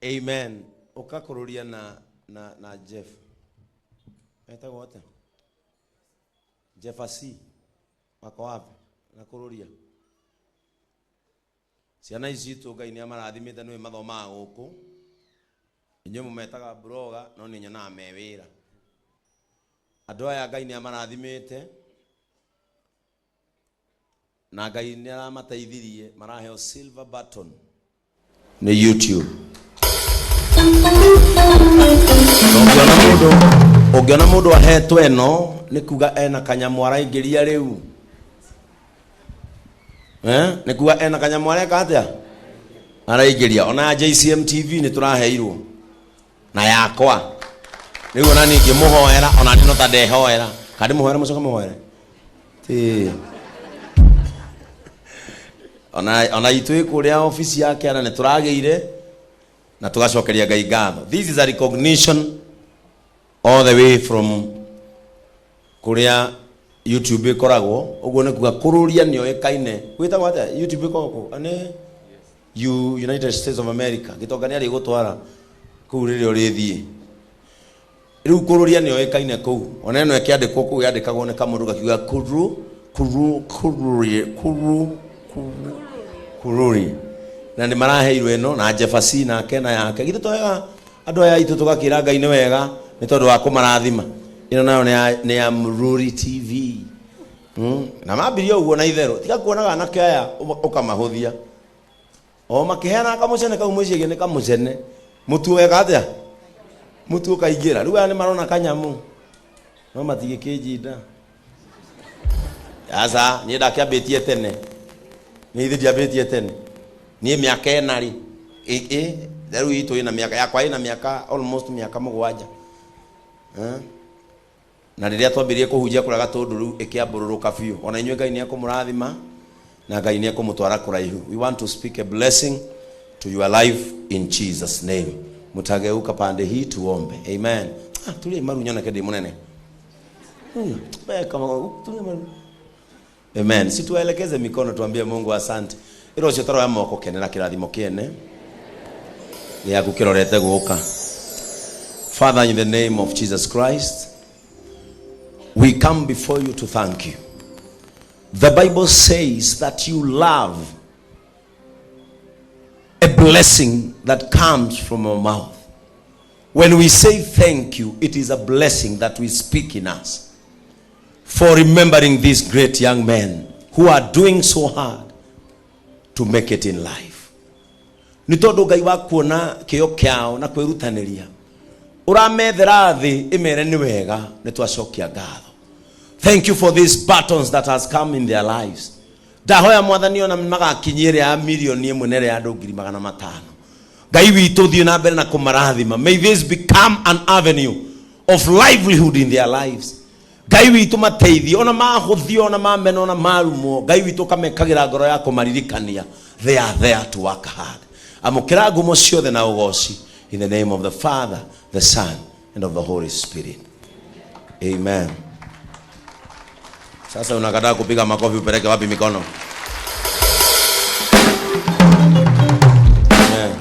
Amen. Ũkakũrũria na na na Jeff. Etagwo atĩa? Jeffasi. Wako wapi? Na kũrũria. Ciana ici citũ Ngai nĩ amarathimĩte nĩ mathomaga gũkũ. Inyuĩ mũmetaga blogger no nĩ nyonaga me wĩra. Andũ aya Ngai nĩ amarathimĩte na Ngai nĩ aramateithirie maraheo silver button nĩ YouTube. Na ũngĩona mũndũ ũngĩona mũndũ ahetwo ĩno nĩ kuga ena kanyamũ araingĩria rĩu. Eh? Nĩ kuga ena kanyamũ areka atĩa? Araingĩria. Ona ya JCM TV nĩ tũraheirwo na yakwa. Rĩu ona niĩ ngĩmũhoera ona niĩ no ta ndehoera. Kana ndĩmũhoere mũcoke mũhoere? Ti. Ona itũ kũrĩa obici ya kĩara nĩ tũragĩire na tũgacokeria Ngai ngatho. This is a recognition all the way from kũrĩa YouTube ĩkoragwo. Ũguo nĩ kuga kũrũria nĩ oĩkaine. Gwĩtagwo atĩa? YouTube ĩkoragwo kũ? Nĩ United States of America. Gĩtonga nĩ arĩgũtwara kũu rĩrĩa ũrĩthiĩ. Rĩu kũrũria nĩ oĩkaine kũu. Ona ĩno ĩkĩandĩkwo kũu yandĩkagwo nĩ kamũndũ gakiuga kuru kuru kũrũrie kuru kuru kũrũrie. Na nĩ maraheirwo ĩno na Jefasi nake na yake. Githĩ to wega andũ aya aitũ tũgakĩra Ngai nĩ wega nĩ tondũ wa kũmarathima. Ĩno nayo nĩ ya Mũruri TV. Na mambirie ũguo na itherũ. Tiga kuonaga anake aya ũkamahũthia. O makĩheana kamũcene kau mwĩcirie nĩ kamũcene. Mũtu weka atĩa? Mũtu ũkaingĩra. Rĩu aya nĩ marona kanyamũ. No matingĩkĩnjinda. Aca, niĩ ndakĩambĩtie tene. Niĩ ithe ndiambĩtie tene. Niĩ mĩaka ĩna rĩ. Ĩ, rĩu itũ ĩna mĩaka, yakwa ĩna mĩaka almost mĩaka mũgwanja. Eh? Na rĩrĩa twambĩrĩrie kũhunjia kũrĩa Gatũndũ rĩu ĩkĩambũrũrũka biũ. Ona inyuĩ Ngai nĩ ekũmũrathima na Ngai nĩ ekũmũtwara kũraihu. We want to speak a blessing to your life in Jesus name. Mutageuka pande hii tuombe. Amen. Ah, tulie maru nyoneke ndĩ mũnene. Weka tulie maru. Amen. Si tuelekeze mikono tuambie Mungu asante. Ĩro ũcio taroya moko kenera kĩrathimo kĩene gĩaku kĩrorete gũka. Father, in the name of Jesus Christ, we come before you to thank you. The Bible says that you love a blessing that comes from our mouth. When we say thank you, it is a blessing that we speak in us for remembering these great young men who are doing so hard to make it in life. Nĩ tondũ Ngai wa kuona kĩyo kĩao na kwĩrutanĩria ũramethera thĩ ĩmere nĩ wega, nĩ twacokia ngatho. Thank you for these buttons that has come in their lives. Ndahoya mwathani ona magakinyia ĩrĩa ya milioni ĩmwe na ĩrĩa ya andũ ngiri magana matano. Ngai witũ thiĩ na mbere na kũmarathima. May this become an avenue of livelihood in their lives. Ngai witũ mateithie ona mahũthio ona mamena ona marumwo. Ngai witũ ũkamekagĩra ngoro ya kũmaririkania they are there to work hard. Amũkĩra ngumo ciothe na ũgoci in the name of the Father, the Son and of the Holy Spirit. Amen. Sasa unakataa kupiga makofi, upeleke wapi mikono? Amen.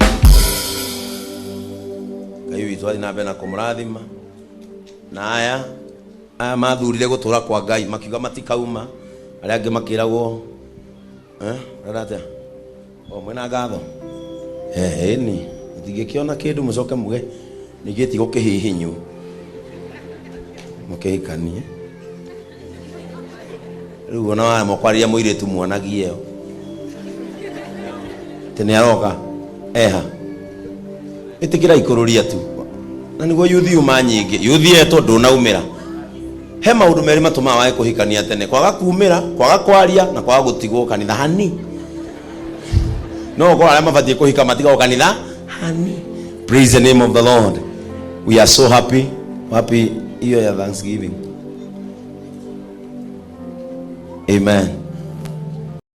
Ngai witũ athiĩ na mbere na kũmũrathima. Na aya aya mathurire gũtũra kwa Ngai makiuga matikauma, arĩa angĩ makĩragwo ũrenda atĩa? O mwĩna ngatho? Ĩni mũtingĩkĩona kĩndũ mũcoke muge ningĩ ti gũkĩhihinywo mũkĩhikanie. Rĩu ona waremwo kwarĩria mũirĩtu muonagie ĩyo atĩ nĩ aroka eha ĩtĩkĩra ikũrũria tu na nĩguo yuthi yuma nyingĩ yuthi etwo ndũnaumĩra. He maũndũ merĩ matũmaga wage kũhikania tene, kwaga kumĩra, kwaga kwaria na kwaga gũtigwo kanitha hani. No ũkorwo arĩa mabatiĩ kũhika matigagwo kanitha hani. Praise the name of the Lord. We are so happy. Happy hiyo ya Thanksgiving. Amen.